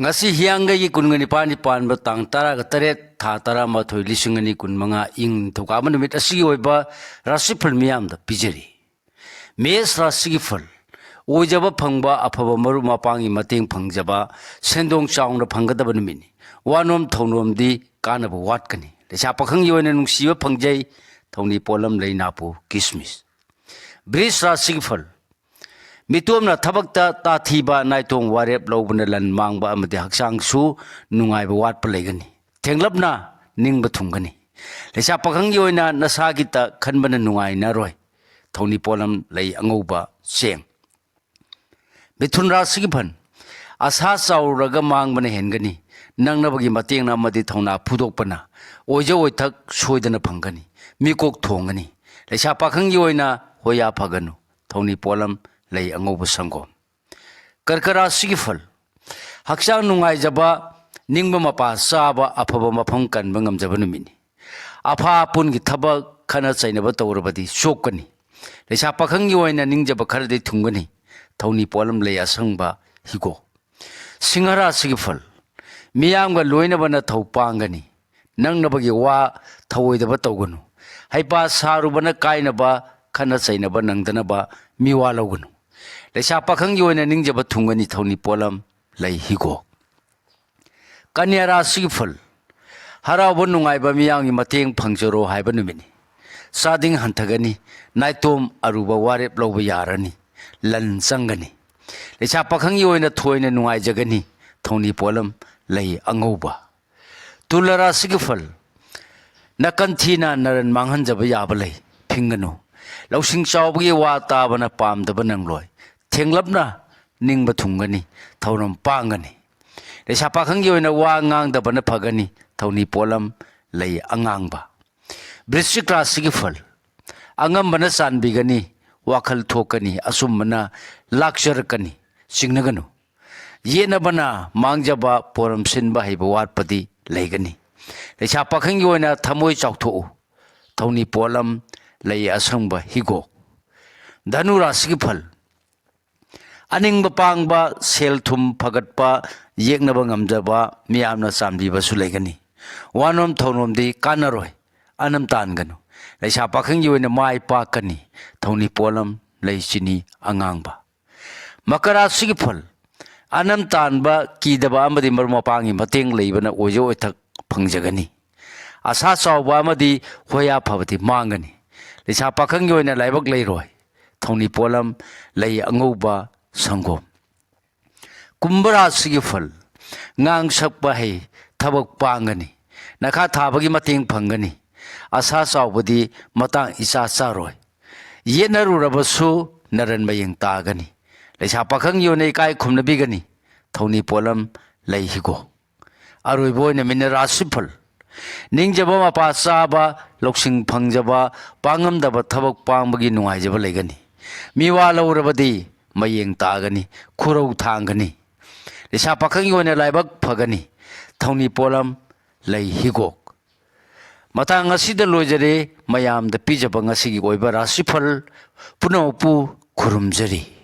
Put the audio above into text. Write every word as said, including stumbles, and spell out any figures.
ꯑꯁꯤ ꯍꯤꯌꯥꯡꯒꯩꯒꯤ ꯀꯨꯟꯒ ꯅꯤꯄꯥꯜꯅꯤ ꯄꯥꯟꯕ ꯇꯥꯡ ꯇꯔꯥꯒ ꯇꯔꯦꯠ, ꯊꯥ ꯇꯔꯥꯃꯥꯊꯣꯏ, ꯂꯤꯁꯤꯡ ꯑꯅꯤ ꯀꯨꯟꯃꯉꯥ, ꯏꯪ ꯅꯤꯡꯊꯧꯀꯥꯕ ꯅꯨꯃꯤꯠ ꯑꯁꯤꯒꯤ ꯑꯣꯏꯕ ꯔꯥꯁꯤꯐꯜ ꯃꯤꯌꯥꯝꯗ ꯄꯤꯖꯔꯤ꯫ ꯃꯦꯁ ꯔꯥꯁꯤꯒꯤ ꯐꯜ꯫ ꯑꯣꯏꯖꯕ ꯐꯪꯕ, ꯑꯐꯕ ꯃꯔꯨꯞ ꯃꯄꯥꯡꯒꯤ ꯃꯇꯦꯡ ꯐꯪꯖꯕ, ꯁꯦꯟꯗꯣꯡ ꯆꯥꯎꯅ ꯐꯪꯒꯗꯕ ꯅꯨꯃꯤꯠꯅꯤ꯫ ꯋꯥꯅꯣꯝ ꯊꯧꯅꯣꯝꯗꯤ ꯀꯥꯟꯅꯕ ꯋꯥꯠꯀꯅꯤ꯫ ꯂꯩꯁꯥ ꯄꯥꯈꯪꯒꯤ ꯑꯣꯏꯅ ꯅꯨꯡꯁꯤꯕ ꯐꯪꯖꯩ꯫ ꯊꯧꯅꯤ ꯄꯣꯠꯂꯝ ꯂꯩ ꯅꯥꯄꯨ ꯀꯤꯁꯃꯤꯁ꯫ ꯕ꯭ꯔꯤꯖ ꯔꯥꯁꯤꯒꯤ ꯐꯜ꯫ ꯃꯤꯇꯣꯝꯅ ꯊꯕꯛꯇ ꯇꯥꯊꯤꯕ, ꯅꯥꯏꯇꯣꯝ ꯋꯥꯔꯦꯞ ꯂꯧꯕꯅ ꯂꯟ ꯃꯥꯡꯕ ꯑꯃꯗꯤ ꯍꯛꯆꯥꯡꯁꯨ ꯅꯨꯡꯉꯥꯏꯕ ꯋꯥꯠꯄ ꯂꯩꯒꯅꯤ꯫ ꯊꯦꯡꯂꯞꯅ ꯅꯤꯡꯕ ꯊꯨꯡꯒꯅꯤ꯫ ꯂꯩꯁꯥ ꯄꯥꯈꯪꯒꯤ ꯑꯣꯏꯅ ꯅꯁꯥꯒꯤꯇ ꯈꯟꯕꯅ ꯅꯨꯡꯉꯥꯏꯅꯔꯣꯏ꯫ ꯊꯧꯅꯤ ꯄꯣꯠꯂꯝ ꯂꯩ ꯑꯉꯧꯕ, ꯆꯦꯡ꯫ ꯃꯤꯊꯨꯟ ꯔꯥꯁꯤꯒꯤ ꯐꯜ꯫ ꯑꯁꯥ ꯆꯥꯎꯔꯨꯔꯒ ꯃꯥꯡꯕꯅ ꯍꯦꯟꯒꯅꯤ꯫ ꯅꯛꯅꯕꯒꯤ ꯃꯇꯦꯡꯅ ꯑꯃꯗꯤ ꯊꯧꯅꯥ ꯐꯨꯗꯣꯛꯄꯅ ꯑꯣꯏꯖ ꯑꯣꯏꯊꯛ ꯁꯣꯏꯗꯅ ꯐꯪꯒꯅꯤ꯫ ꯃꯤꯀꯣꯛ ꯊꯣꯡꯒꯅꯤ꯫ ꯂꯩꯁꯥ ꯄꯥꯈꯪꯒꯤ ꯑꯣꯏꯅ ꯍꯣꯌꯥ ꯐꯒꯅꯨ꯫ ꯊꯧꯅꯤ ꯄꯣꯠꯂꯝ ꯂꯩ ꯑꯉꯧꯕ, ꯁꯪꯒꯣꯝ꯫ ꯀꯔꯀ ꯔꯥꯁꯤꯒꯤ ꯐꯜ꯫ ꯍꯛꯆꯥꯡ ꯅꯨꯡꯉꯥꯏꯖꯕ, ꯅꯤꯡꯕ ꯃꯄꯥ ꯆꯥꯕ, ꯑꯐꯕ ꯃꯐꯝ ꯀꯟꯕ ꯉꯝꯖꯕ ꯅꯨꯃꯤꯠꯅꯤ꯫ ꯑꯐꯥ ꯑꯄꯨꯟꯒꯤ ꯊꯕꯛ, ꯈꯠꯅ ꯆꯩꯅꯕ ꯇꯧꯔꯕꯗꯤ ꯆꯣꯛꯀꯅꯤ꯫ ꯂꯩꯁꯥ ꯄꯥꯈꯪꯒꯤ ꯑꯣꯏꯅ ꯅꯤꯡꯖꯕ ꯈꯔꯗꯤ ꯊꯨꯡꯒꯅꯤ꯫ ꯊꯧꯅꯤ ꯄꯣꯠꯂꯝ ꯂꯩ ꯑꯁꯪꯕ, ꯍꯤꯒꯣꯛ꯫ ꯁꯤꯡꯍ ꯔꯥꯁꯤꯒꯤ ꯐꯜ꯫ ꯃꯤꯌꯥꯝꯒ ꯂꯣꯏꯅꯕꯅ ꯊꯧ ꯄꯥꯡꯒꯅꯤ꯫ ꯅꯛꯅꯕꯒꯤ ꯋꯥ ꯊꯧꯑꯣꯏꯗꯕ ꯇꯧꯒꯅꯨ꯫ ꯍꯩꯄꯥ ꯁꯥꯔꯨꯕꯅ ꯀꯥꯏꯅꯕ, ꯈꯠꯅ ꯆꯩꯅꯕ ꯅꯪꯗꯅꯕ ꯃꯤꯋꯥ ꯂꯧꯒꯅꯨ꯫ ꯂꯩꯁꯥ ꯄꯥꯈꯪꯒꯤ ꯑꯣꯏꯅ ꯅꯤꯡꯖꯕ ꯊꯨꯡꯒꯅꯤ꯫ ꯊꯧꯅꯤ ꯄꯣꯠꯂꯝ ꯂꯩ ꯍꯤꯒꯣꯛ꯫ ꯀꯟꯌꯥ ꯔꯥꯁꯤꯒꯤ ꯐꯜ꯫ ꯍꯔꯥꯎꯕ ꯅꯨꯡꯉꯥꯏꯕ ꯃꯤꯌꯥꯝꯒꯤ ꯃꯇꯦꯡ ꯐꯪꯖꯔꯣ ꯍꯥꯏꯕ ꯅꯨꯃꯤꯠꯅꯤ꯫ ꯆꯥꯗꯤꯡ ꯍꯟꯊꯒꯅꯤ꯫ ꯅꯥꯏꯇꯣꯝ ꯑꯔꯨꯕ ꯋꯥꯔꯦꯞ ꯂꯧꯕ ꯌꯥꯔꯅꯤ꯫ ꯂꯟ ꯆꯪꯒꯅꯤ꯫ ꯂꯩꯁꯥ ꯄꯥꯈꯪꯒꯤ ꯑꯣꯏꯅ ꯊꯣꯏꯅ ꯅꯨꯡꯉꯥꯏꯖꯒꯅꯤ꯫ ꯊꯧꯅꯤ ꯄꯣꯠꯂꯝ ꯂꯩ ꯑꯉꯧꯕ꯫ ꯇꯨꯂꯥ ꯔꯥꯁꯤꯒꯤ ꯐꯜ꯫ ꯅꯥꯀꯟ ꯊꯤꯅ ꯅꯔꯟ ꯃꯥꯡꯍꯟꯖꯕ ꯌꯥꯕ ꯂꯩ꯫ ꯐꯤꯡꯒꯅꯨ꯫ ꯂꯧꯁꯤꯡ ꯆꯥꯎꯕꯒꯤ ꯋꯥ ꯇꯥꯕꯅ ꯄꯥꯝꯗꯕ ꯅꯪꯂꯣꯏ꯫ ꯊꯦꯡꯂꯞꯅ ꯅꯤꯡꯕ ꯊꯨꯡꯒꯅꯤ꯫ ꯊꯧꯔꯝ ꯄꯥꯡꯒꯅꯤ꯫ ꯂꯩꯁꯥ ꯄꯥꯈꯪꯒꯤ ꯑꯣꯏꯅ ꯋꯥ ꯉꯥꯡꯗꯕꯅ ꯐꯒꯅꯤ꯫ ꯊꯧꯅꯤ ꯄꯣꯠꯂꯝ ꯂꯩ ꯑꯉꯥꯡꯕ꯫ ꯕ꯭ꯔꯤꯁꯆꯤꯛ ꯔꯥꯁꯤꯒꯤ ꯐꯜ꯫ ꯑꯉꯝꯕꯅ ꯆꯥꯟꯕꯤꯒꯅꯤ꯫ ꯋꯥꯈꯜ ꯊꯣꯛꯀꯅꯤ꯫ ꯑꯆꯨꯝꯕꯅ ꯂꯥꯛꯆꯔꯛꯀꯅꯤ꯫ ꯆꯤꯡꯅꯒꯅꯨ꯫ ꯌꯦꯠꯅꯕꯅ ꯃꯥꯡꯖꯕ, ꯄꯣꯔꯝ ꯁꯤꯟꯕ ꯍꯩꯕ ꯋꯥꯠꯄꯗꯤ ꯂꯩꯒꯅꯤ꯫ ꯂꯩꯁꯥ ꯄꯥꯈꯪꯒꯤ ꯑꯣꯏꯅ ꯊꯃꯣꯏ ꯆꯥꯎꯊꯣꯛꯎ꯫ ꯊꯧꯅꯤ ꯄꯣꯠꯂꯝ ꯂꯩ ꯑꯁꯪꯕ ꯍꯤꯒꯣꯛ꯫ ꯙꯅꯨ ꯔꯥꯁꯤꯒꯤ ꯐꯜ꯫ ꯑꯅꯤꯡꯕ ꯄꯥꯡꯕ, ꯁꯦꯜ ꯊꯨꯝ ꯐꯒꯠꯄ, ꯌꯦꯛꯅꯕ ꯉꯝꯖꯕ, ꯃꯤꯌꯥꯝꯅ ꯆꯥꯟꯕꯤꯕꯁꯨ ꯂꯩꯒꯅꯤ꯫ ꯋꯥꯅꯣꯝ ꯊꯧꯅꯣꯝꯗꯤ ꯀꯥꯟꯅꯔꯣꯏ, ꯑꯅꯝ ꯇꯥꯟꯒꯅꯨ꯫ ꯂꯩꯁꯥ ꯄꯥꯈꯪꯒꯤ ꯑꯣꯏꯅ ꯃꯥꯏ ꯄꯥꯛꯀꯅꯤ꯫ ꯊꯧꯅꯤ ꯄꯣꯠꯂꯝ ꯂꯩ ꯆꯤꯅꯤ ꯑꯉꯥꯡꯕ꯫ ꯃꯀꯔ ꯔꯥꯁꯤꯒꯤ ꯐꯜ: ꯑꯅꯝ ꯇꯥꯟꯕ, ꯀꯤꯗꯕ ꯑꯃꯗꯤ ꯃꯔꯨꯞ ꯃꯄꯥꯡꯒꯤ ꯃꯇꯦꯡ ꯂꯩꯕꯅ ꯑꯣꯏꯖ ꯑꯣꯏꯊꯛ ꯐꯪꯖꯒꯅꯤ꯫ ꯑꯁꯥ ꯆꯥꯎꯕ ꯑꯃꯗꯤ ꯍꯣꯌꯥ ꯐꯕꯗꯤ ꯃꯥꯡꯒꯅꯤ꯫ ꯂꯩꯁꯥ ꯄꯥꯈꯪꯒꯤ ꯑꯣꯏꯅ ꯂꯥꯏꯕꯛ ꯂꯩꯔꯣꯏ꯫ ꯊꯧꯅꯤ ꯄꯣꯠꯂꯝ ꯂꯩ ꯑꯉꯧꯕ, ꯁꯪꯒꯣꯝ꯫ ꯀꯨꯝꯚ ꯔꯥꯁꯤꯒꯤ ꯐꯜ: ꯉꯥꯡ ꯁꯛꯄ ꯍꯩ, ꯊꯕꯛ ꯄꯥꯡꯒꯅꯤ꯫ ꯅꯈꯥ ꯊꯥꯕꯒꯤ ꯃꯇꯦꯡ ꯐꯪꯒꯅꯤ꯫ ꯑꯁꯥ ꯆꯥꯎꯕꯗꯤ ꯃꯇꯥꯡ ꯏꯆꯥ ꯆꯥꯔꯣꯏ꯫ ꯌꯦꯠꯅꯔꯨꯔꯕꯁꯨ ꯅꯔꯟ ꯃꯌꯦꯡ ꯇꯥꯒꯅꯤ꯫ ꯂꯩꯁꯥ ꯄꯥꯈꯪꯒꯤ ꯑꯣꯏꯅ ꯏꯀꯥꯏ ꯈꯨꯝꯅꯕꯤꯒꯅꯤ꯫ ꯊꯧꯅꯤ ꯄꯣꯠꯂꯝ ꯂꯩ ꯍꯤꯒꯣꯛ꯫ ꯑꯔꯣꯏꯕ ꯑꯣꯏꯅ ꯃꯤꯅ ꯔꯥꯁꯤꯐꯜ: ꯅꯤꯡꯖꯕ ꯃꯄꯥ ꯆꯥꯕ, ꯂꯧꯁꯤꯡ ꯐꯪꯖꯕ, ꯄꯥꯡꯉꯝꯗꯕ ꯊꯕꯛ ꯄꯥꯡꯕꯒꯤ ꯅꯨꯡꯉꯥꯏꯖꯕ ꯂꯩꯒꯅꯤ꯫ ꯃꯤꯋꯥ ꯂꯧꯔꯕꯗꯤ ꯃꯌꯦꯡ ꯇꯥꯒꯅꯤ, ꯈꯨꯔꯧ ꯊꯥꯡꯒꯅꯤ꯫ ꯂꯩꯁꯥ ꯄꯥꯈꯪꯒꯤ ꯑꯣꯏꯅ ꯂꯥꯏꯕꯛ ꯐꯒꯅꯤ꯫ ꯊꯧꯅꯤ ꯄꯣꯠꯂꯝ ꯂꯩ ꯍꯤꯒꯣꯛ꯫ ꯃꯇꯥꯡ ꯑꯁꯤꯗ ꯂꯣꯏꯖꯔꯦ꯫ ꯃꯌꯥꯝꯗ ꯄꯤꯖꯕ ꯉꯁꯤꯒꯤ ꯑꯣꯏꯕ ꯔꯥꯁꯤꯐꯜ ꯄꯨꯝꯅꯃꯛꯄꯨ ꯈꯨꯔꯨꯝꯖꯔꯤ꯫